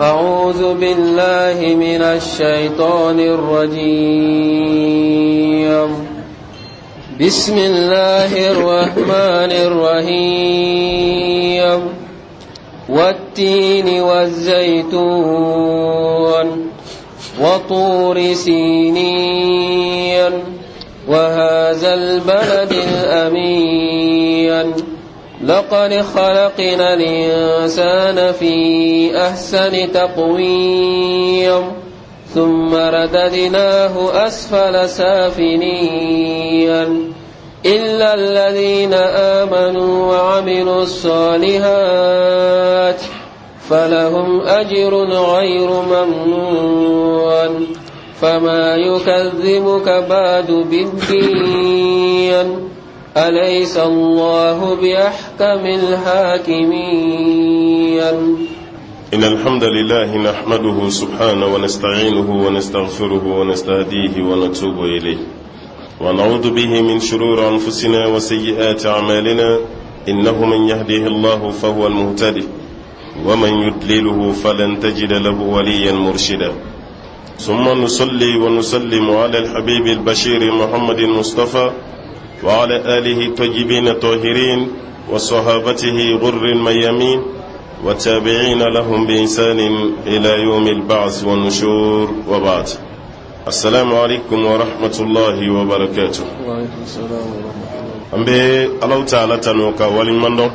أعوذ بالله من الشيطان الرجيم بسم الله الرحمن الرحيم والتين والزيتون وطور سينين وهذا البلد الأمين لقد خلقنا الإنسان في أحسن تقويم ثم رددناه أسفل سافلين إلا الذين آمنوا وعملوا الصالحات فلهم أجر غير ممنون فما يكذبك بعد بالدين أليس الله بأحكم الحاكمين؟ إن الحمد لله نحمده سبحانه ونستعينه ونستغفره ونستهديه ونتوب إليه ونعوذ به من شرور أنفسنا وسيئات أعمالنا إنه من يهده الله فهو المهتدي ومن يدلله فلن تجد له وليا مرشدا ثم نصلي ونسلم على الحبيب البشير محمد المصطفى وعلى آله الطيبين الطاهرين وصحابته غر الميامين والتابعين لهم بإحسان إلى يوم البعث والنشور وبعد السلام عليكم ورحمة الله وبركاته an bɛ Alahu taala tanu ka waleɲuman dɔn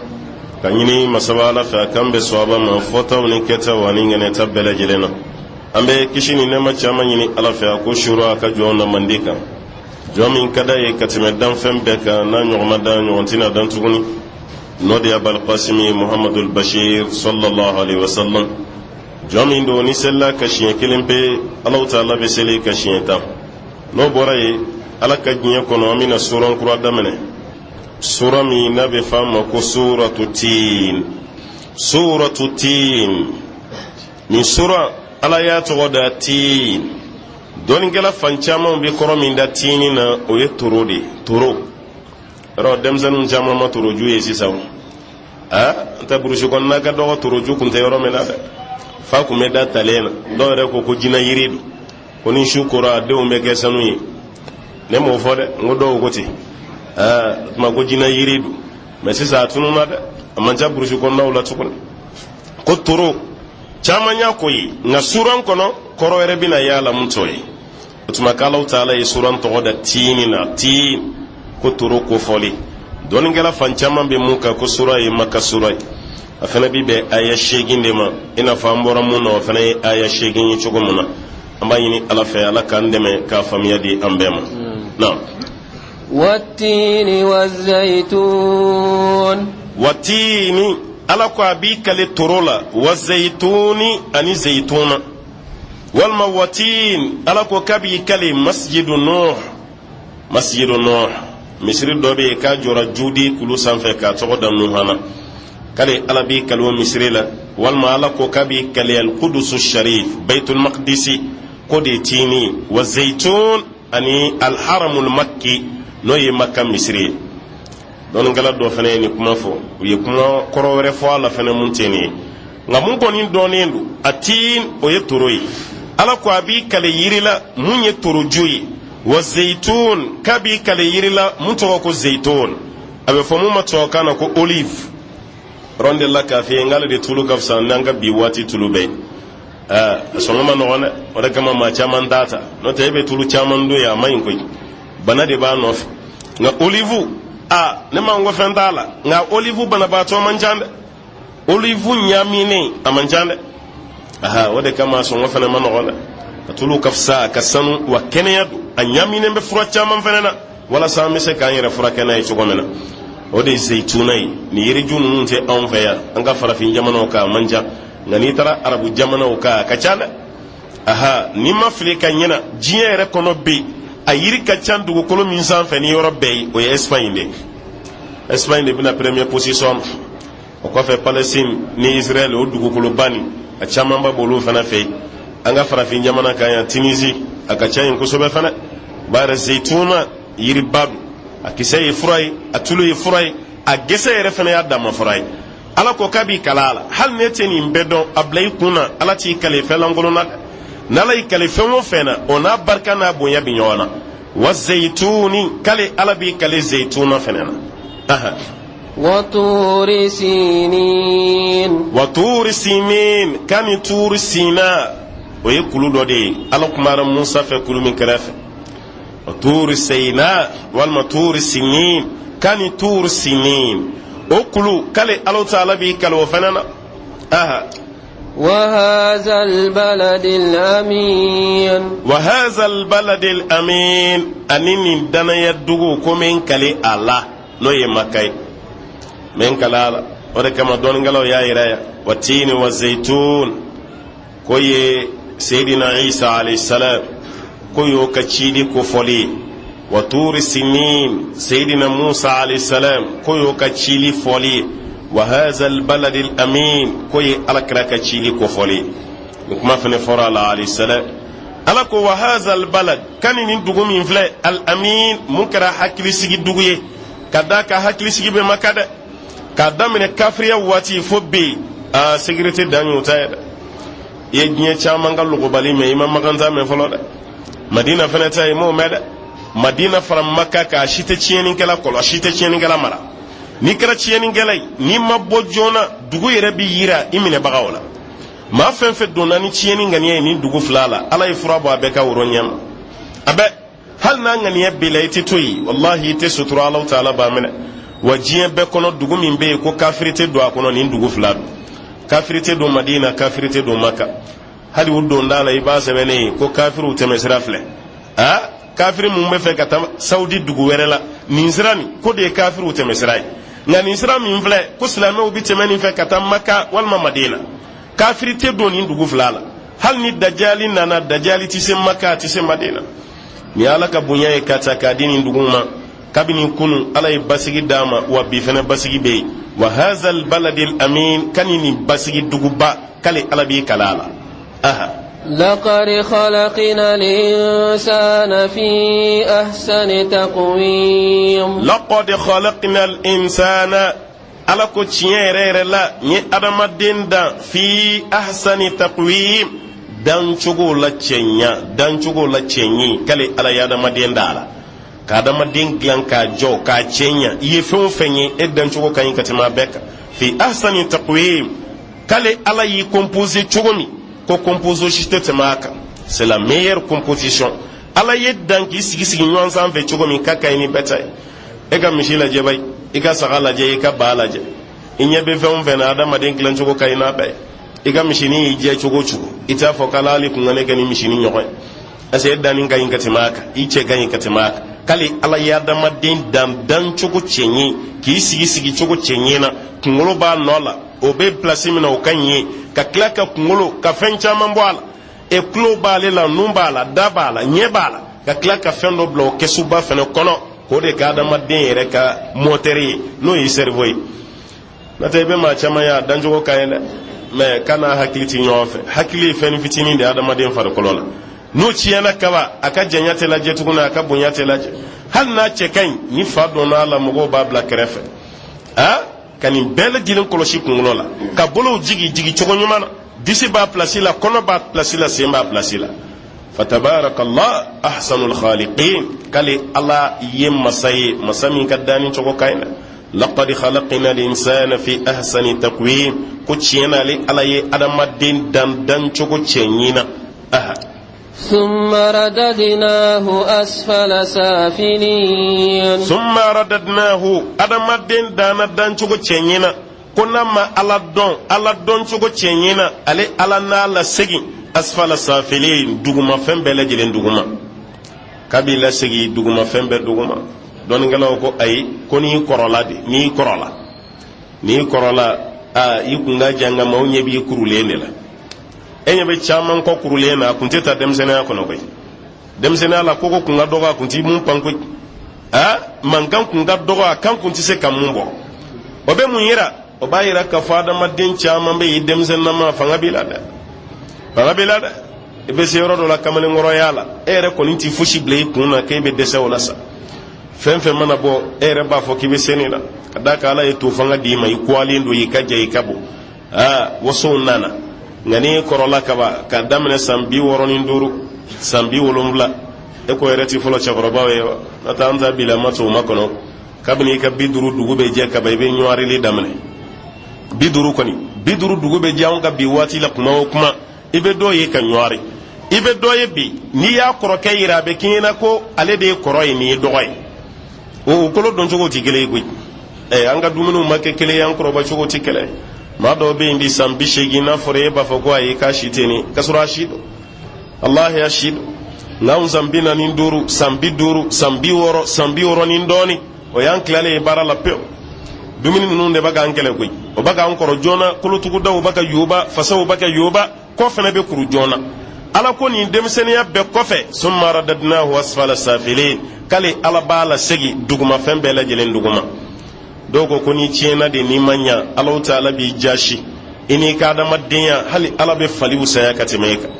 ka ɲini masaba Ala fɛ a k'an bɛn sawaba ma fɔtaw ni kɛtaw ani ŋɛnɛta bɛɛ lajɛlen na an bɛ kisi ni nɛɛma caman ɲini Ala fɛ a k'o suuru a ka jɔn na mandi kan jɔn min ka d'a ye ka tɛmɛ danfɛn bɛɛ kan n'a ɲɔgɔn ma dan ɲɔgɔn tɛna dan tuguni n'o de ye abalkasimi muhamadul bashir sallallahu alaihi wasallam jɔn min don n'i selila a kan siɲɛ kelen pe Alahu taala bɛ seli i kan siɲɛ tan n'o bɔra yen ala ka diɲɛ kɔnɔ an bɛna suran kura daminɛ sura min n'a bɛ f'a ma ko suratu tin suratu tin nin sura ala y'a tɔgɔ da tin dɔnnikɛla fan caman bɛ kɔrɔ min da tini na o ye toro de ye toro yɔrɔ denmisɛnninw caman ma toroju ye sisan aa n tɛ burusi kɔnɔna ka dɔgɔ toroju kun tɛ yɔrɔ min na dɛ f'a kun bɛ da talen na dɔw yɛrɛ ko ko jinɛ yiri don ko ni su kora a denw bɛ kɛ sanu ye ne m'o fɔ dɛ n ko dɔw ko ten aa o tuma ko jinɛ yiri don mɛ sisan a tununna dɛ a man ca burusi kɔnɔnaw la tuguni ko toro caman y'a ko ye nka suran kɔnɔ kɔrɔ wɛrɛ bɛna y'a la mun t'o ye o tuma k'Alahu taala ye suran tɔgɔ da tiini na tiin ko toro kofɔli dɔnnikɛla fan caman bɛ mun kan ko sura ye maka sura ye a fana bi bɛn aya seegin de ma i n'a fɔ an bɔra mun na o fana ye aya seegin ye cogo min na an b'a ɲini ala fɛ ala k'an dɛmɛ k'a faamuya di an bɛɛ ma naam والتين والزيتون watini ala ko a b'i kale toro la wa zeituni ani zeituna walima watin ala ko k'a b'i kale masjidu nuh masjidu nuh misiri dɔ bɛ yen k'a jɔra judi kulu sanfɛ k'a tɔgɔ da nuhana k'ale ala b'i kale o misiri la walima ala ko k'a b'i kale alkudusu sharif baitul maqdisi k'o de ye tini wa zeitun ani alharamul makki n'o ye makka misiri ye dɔnnikɛla dɔ fana ye nin kuma fɔ u ye kuma kɔrɔ wɛrɛ fɔ a la fana mun tɛ nin ye nka mun kɔni dɔnnen don a tin o ye toro ye ala ko a b'i kale yiri la mun ye toroju ye wa zeitun k'a b'i kale yiri la mun tɔgɔ ko zeitun a bɛ fɔ mun ma tubabukan na ko olive yɔrɔ n delila k'a f'i ye n k'ale de tulu ka fisa n'an ka bi waati tulu bɛɛ ye a sɔngɔ ma nɔgɔn dɛ o de kama maa caman t'a ta n'o tɛ e bɛ tulu caman dun yan a man ɲi koyi bana de b'a nɔfɛ nka olive a ne ma n ko fɛn t'a la nka olive banabaatɔ man ca dɛ olive ɲaaminen a man ca dɛ aha o de kama a sɔngɔ fana ma nɔgɔn dɛ a tulu ka fisa a ka sanu wa kɛnɛya don a ɲaaminen bɛ fura caman fana na walasa an bɛ se k'an yɛrɛ furakɛ n'a ye cogo min na o de ye zeyituna ye nin yiriju ninnu tɛ anw fɛ yan an ka farafin jamanaw kan a man ca nka n'i taara arabu jamanaw kan a ka ca dɛ aha n'i ma fili ka ɲina diɲɛ yɛrɛ kɔnɔ bi a yiri ka ca dugukolo min sanfɛ ni yɔrɔ bɛɛ ye o ye Espagne de ye Espagne de bɛna première position o kɔfɛ Palestine ni Israël o dugukoloba nin a camanba b'olu fana fɛ yen an ka farafin jamana kan yan Tunisie a ka ca yen kosɛbɛ fana bari zeyituna yiriba don a kisɛ ye fura ye a tulu ye fura ye a gɛsɛ yɛrɛ fana y'a dama fura ye. Ala ko k'a b'i kali a la. Hali n'e tɛ nin bɛɛ dɔn, a bila i kun na, Ala t'i kali fɛn lankolon na dɛ. N'Ala y'i kali fɛn o fɛn na, o n'a barika n'a bonya bi ɲɔgɔn na. Wa zeyituni, k'ale Ala b'i kali zeyituna fɛnɛ na. Aha. وطور سينين. Wa tuuri sinin, k'ani tuuri sina, o ye kulu dɔ de ye, Ala kumara Musa fɛ kulu min kɛrɛfɛ. Wa tuuri seyina walima tuuri sinin, k'ani tuuri sinin, o kulu, k'ale Ala taala b'i kali o fana na. Aha. وهذا البلد الأمين. Wa haza albaladi amin, ani nin danaya dugu ko min kali a la, n'o ye Maka ye, min kali a la. O de kama dɔnnikɛlaw y'a yira yan, wa tini wa zeitun, ko ye Seyidina Isa alayhi salam, ko y'o ka cili kofɔli ye. Wa turi sinin, Seyidina Musa alayhi salam, ko y'o ka cili fɔli ye. Wa haza albaladi amin, ko ye Alakira ka cili kofɔli ye. Nin kuma fana fɔra a la alayhi salam. Ala ko wa haza albalad, kani nin dugu min filɛ, al amin, mun kɛra hakilisigi dugu ye, ka d'a ka hakilisigi bɛ Maka dɛ. K'a daminɛ kafiriya waati fo bi yen, aa, sécurité dan y'o ta ye dɛ. I ye diɲɛ caman ka logobali mɛn, i ma Makan ta mɛn fɔlɔ dɛ. Madina fana ta ye, m'o mɛn dɛ. Madina fara Maka kan, a si tɛ tiɲɛnikɛla kɔlɔ, a si tɛ tiɲɛnikɛla mara. N'i kɛra tiɲɛnikɛla ye, n'i ma bɔ joona, dugu yɛrɛ b'i yira i minɛbagaw la. Maa fɛn fɛn donna ni tiɲɛni ŋaniya ye nin dugu fila la, Ala ye fura bɔ a bɛɛ ka woro ɲɛma. A bɛɛ, hali n'a ŋaniya b'i la, i tɛ to yen, walahi, i tɛ sutura, Alahu taala b'a minɛ. Wa diɲɛ bɛɛ kɔnɔ, dugu min bɛ yen ko kafiri tɛ don a kɔnɔ, nin dugu fila don. Kafiri tɛ don Madina, kafiri tɛ don Maka. Hali u donda la, i b'a sɛbɛnnen ye ko kafiriw tɛmɛsira filɛ. A kafiri mun bɛ fɛ ka taa Sawudi dugu wɛrɛ la, nin sira nin ko de ye kafiriw tɛmɛsira ye. Nka nin sira min filɛ ko silamɛw bɛ tɛmɛ nin fɛ ka taa Maka walima Madina, kafiri tɛ don nin dugu fila la. Hali ni dajali nana, dajali tɛ se Maka, a tɛ se Madina. Nin ye Ala ka bonya ye ka ta k'a di nin dugu ma. Kabini kunu, Ala ye basigi d'a ma, wa bi fana basigi bɛ yen. Wa hazal baladil amin, kani nin basigi duguba, k'ale Ala b'i kali a la. Aha. لقد خلقنا الإنسان في أحسن تقويم. Laqad khalaqna al-insana, Ala ko tiɲɛ yɛrɛ yɛrɛ la, n ye adamaden dan, fi ahsani taqwim, dancogo la cɛɲa, dancogo la cɛɲi, k'ale Ala ye adamaden da a la, ka adamaden dilan k'a jɔ k'a cɛɲa. I ye fɛn o fɛn ye, e dancogo ka ɲi ka tɛmɛ a bɛɛ kan. Fi ahsani taqwim, k'ale Ala y'i composé cogo min, ko composé si tɛ tɛmɛ a kan, c'est la meilleure composition. Ala ye dan k'i sigi sigi ɲɔgɔn sanfɛ cogo min, k'a ka ɲi ni bɛɛ ta ye. E ka misi lajɛ bayi, i ka saga lajɛ, i ka ba lajɛ, i ɲɛ bɛ fɛn o fɛn na, adamaden dilancogo ka ɲi n'a bɛɛ ye. I ka misinin y'i jɛ cogo o cogo, i t'a fɔ k'ala hali kun ka ne kɛ ni misinin ɲɔgɔn ye, parce que e danni ka ɲi ka tɛmɛ a kan, i cɛ ka ɲi ka tɛmɛ a kan. K'ale Ala ye adamaden dan dancogo cɛɲi, k'i sigi sigi cogo cɛɲi na, kunkolo b'a nɔ la, o bɛ place min na, o ka ɲi ye, ka tila ka kunkolo ka fɛn caman bɔ a la, e tulo b'ale la, nun b'a la, da b'a la, ɲɛ b'a la, ka tila ka fɛn dɔ bila o kɛsuba fɛnɛ kɔnɔ, k'o de kɛ adamaden yɛrɛ ka moteur ye, n'o ye cerveau ye. N'o tɛ, i bɛ maa caman ye, a dancogo ka ɲi dɛ, mais k'a n'a hakili ti ɲɔgɔn fɛ. Hakili ye fɛn fitinin de ye adamaden farikolo la. N'o tiɲɛna kaba, a ka janya tɛ lajɛ tuguni, a ka bonya tɛ lajɛ. Hali n'a cɛ ka ɲi, ni fa donna a la, mɔgɔw b'a bila kɛrɛfɛ. A ka nin bɛɛ lajɛlen kɔlɔsi kunkolo la, ka bolow jigi jigi cogo ɲuman na, disi b'a place la, kɔnɔ b'a place la, sen b'a place la. Fatabarakallah ahsanul khaliqin, k'ale Ala ye masa ye, masa min ka danni cogo ka ɲi dɛ. Laqad khalaqna al-insana fi ahsani taqwim, ko tiɲɛ na, ale Ala ye adamaden dan dancogo cɛɲi na. Aha. ثم رددناه أسفل سافلين. Summa radadnahu, adamaden danna dancogo cɛɲi na, ko n'a ma Ala dɔn, Ala dɔn cogo cɛɲi na, ale Ala n'a lasegin asfala safilin, dugumafɛn bɛɛ lajɛlen duguma. K'a b'i lasegin dugumafɛn bɛɛ duguma. Dɔnnikɛlaw ko ayi, ko n'i kɔrɔla de, n'i kɔrɔla, n'i kɔrɔla, aa, i kun ka jan, nka maaw ɲɛ b'i kurulen de la. E ɲɛ bɛ caman kɔ kurulen na, a kun tɛ taa denmisɛnninya kɔnɔ koyi. Denmisɛnninya la, koko kun ka dɔgɔ, a kun ti mun pan koyi. A mankan kun ka dɔgɔ, a kan kun tɛ se ka mun bɔ. O bɛ mun yira? O b'a yira k'a fɔ adamaden caman bɛ yen, denmisɛnninama, fanga b'i la dɛ, fanga b'i la dɛ. I bɛ se yɔrɔ dɔ la, kamalenkɔrɔya la, e yɛrɛ kɔni ti fosi bila i kun na k'e bɛ dɛsɛ o la sa. Fɛn fɛn mana bɔ, e yɛrɛ b'a fɔ k'i bɛ se nin na. Ka Ka d'a kan Ala ye to fanga d'i ma, i kuwalen don, i ka jan, i ka bon, aa, wasow nana. Nka n'i kɔrɔla kaban, k'a daminɛ san 65, san 70, e ko yɛrɛ ti fɔlɔ cɛkɔrɔbaw ye wa? N'o tɛ an ta bilama to o ma kɔnɔ. Kabini i ka 50 dugu bɛ jɛ kaban, i bɛ ɲɔgɔrili daminɛ. 50 kɔni, 50 dugu bɛ jɛ anw ka bi waati la, kuma o kuma, i bɛ dɔ ye ka ɲɔgɔri. I bɛ dɔ ye bi, n'i y'a kɔrɔkɛ yira, a bɛ k'i ɲɛna ko ale de ye kɔrɔ ye, nin ye dɔgɔ ye. O kolo dɔncogo tɛ kelen ye koyi. Ɛ, an ka dumuniw ma kɛ kelen ye, an kɔrɔbacogo tɛ kelen ye. Maa dɔw bɛ yen bi, san 80 n'a fɔra, e b'a fɔ ko ayi, k'a si tɛ nin, k'a sɔrɔ a si don, walahi a si don. N'anw san 45, san 50, san 60, san 60 ni dɔɔnin, o y'an tilalen ye baara la pewu. Dumuni ninnu de bɛ k'an kɛlɛ koyi. O bɛ k'an kɔrɔ joona, kolotugudaw bɛ ka yoba, fasaw bɛ ka yoba, kɔ fana bɛ kuru joona. Ala ko nin denmisɛnninya bɛɛ kɔfɛ, summa radadnahu asfala safilin, k'ale Ala b'a lasegin dugumafɛn bɛɛ lajɛlen duguma. Dɔw ko ko n'i tiɲɛna de, n'i ma ɲa, Alahu taala b'i jasi i n'i ka adamadenya. Hali Ala bɛ fali wusaya ka tɛmɛ e kan.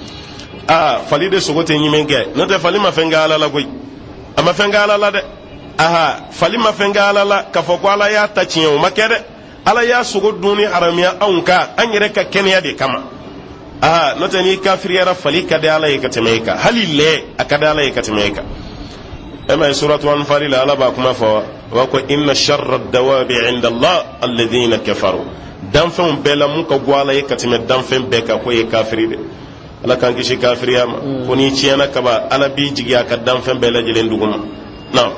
Aa, fali de sogo tɛ ɲimi kɛ, n'o tɛ fali ma fɛn kɛ Ala la koyi. A ma fɛn kɛ Ala la dɛ. Aha, fali ma fɛn kɛ Ala la k'a fɔ ko Ala y'a ta tiɲɛ, o ma kɛ dɛ. Ala y'a sogo dunni haramuya anw kan, an yɛrɛ ka kɛnɛya de kama. Aa, n'o tɛ n'i kafiriyara, fali ka di Ala ye ka tɛmɛ e kan. Hali lɛ, a ka di Ala ye ka tɛmɛ e kan. E ma ye suratu Anfali la, Ala b'a kuma fɔ wa? A b'a ko inna sharra dawabi inda Allah alladhina kafaru. Danfɛnw bɛɛ la, mun ka go Ala ye ka tɛmɛ danfɛn bɛɛ kan, k'o ye kafiri de. Ala k'an kisi kafiriya ma. Ko n'i tiɲɛna kaba, Ala b'i jigi a ka danfɛn bɛɛ lajɛlen duguma. Naam.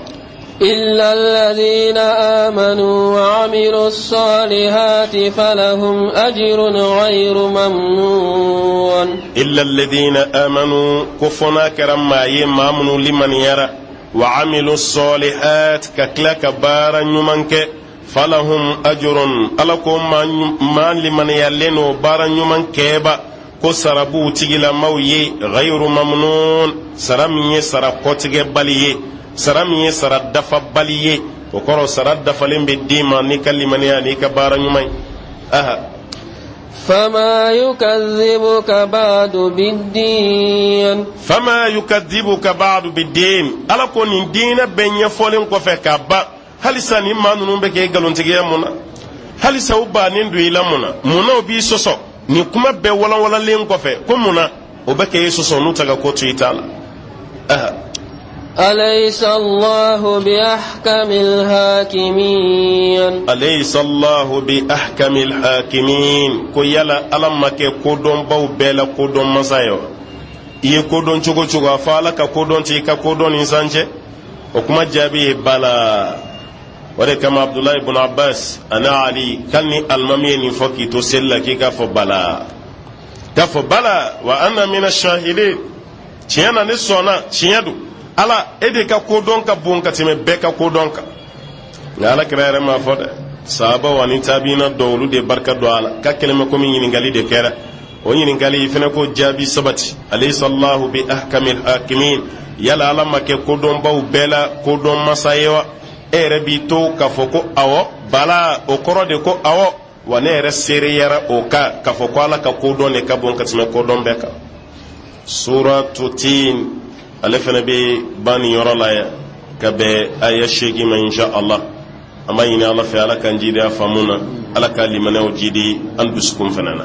إلا الذين آمنوا وعملوا الصالحات فلهم أجر غير ممنون. إلا الذين آمنوا, ko fo n'a kɛra maa ye, maa minnu limaniyara, wa amilu salihat, ka tila ka baara ɲuman kɛ, falahum ajrun, Ala ko maa limaniyalen n'o baara ɲuman kɛba, ko sara b'u tigilamaw ye, ghayru mamnun, sara min ye sara kɔtigɛbali ye, sara min ye sara dafabali ye. O kɔrɔ, sara dafalen bɛ d'i ma n'i ka limaniya n'i ka baara ɲuman ye. Aha. فما يكذبك بعد بالدين. Fama yukadibuka ba'du bidin. Ala ko nin diinɛ bɛɛ ɲɛfɔlen kɔfɛ ka ban, halisa nin maa ninnu bɛ k'e nkalontigiya mun na? Halisa u bannen don i la mun na? Mun na u b'i sɔsɔ nin kuma bɛɛ walanwalanlen kɔfɛ? Ko mun na o bɛ k'e sɔsɔ n'u ta ka ko to i ta la? Aha. أليس الله بأحكم الحاكمين؟ Alaysa Allahu bi ahkamil hakimin. Ko yala Ala ma kɛ kodɔnbaw bɛɛ la kodɔn masa ye wa? I ye kodɔn cogo cogo, a fɔ Ala ka kodɔn t'i ka kodɔn ni san cɛ. O kuma jaabi ye bala. O de kama Abdulayi ibn Abbas ani Ali k'ali ni alimami ye nin fɔ k'i to seli la, k'i k'a fɔ bala, k'a fɔ bala wa ana mina shahidin. Tiɲɛ na, ne sɔnna, tiɲɛ don, Ala e de ka kodɔn ka bon ka tɛmɛ bɛɛ ka kodɔn kan. Nka Ala kira yɛrɛ m'a fɔ dɛ. Sahabaw ani tabiina dɔw, olu de barika don a la k'a kɛlen bɛ komi ɲininkali de kɛra. O ɲininkali fɛnɛ ko jaabi sabati: alaysa Allahu bi ahkamil hakimin. Yala Ala ma kɛ kodɔnbaw bɛɛ la kodɔn masa ye wa? E yɛrɛ b'i to k'a fɔ ko awɔ, bala, o kɔrɔ de ko awɔ, wa ne yɛrɛ seereyara o kan k'a fɔ ko Ala ka kodɔn de ka bon ka tɛmɛ kodɔn bɛɛ kan. Suratu Tin, ale fana bɛ ban nin yɔrɔ la yan ka bɛn aya 8 ma, insha Allah. An b'a ɲini Ala fɛ, Ala k'an jidi a faamu na, Ala ka limaniyaw jidi an dusukun fana na.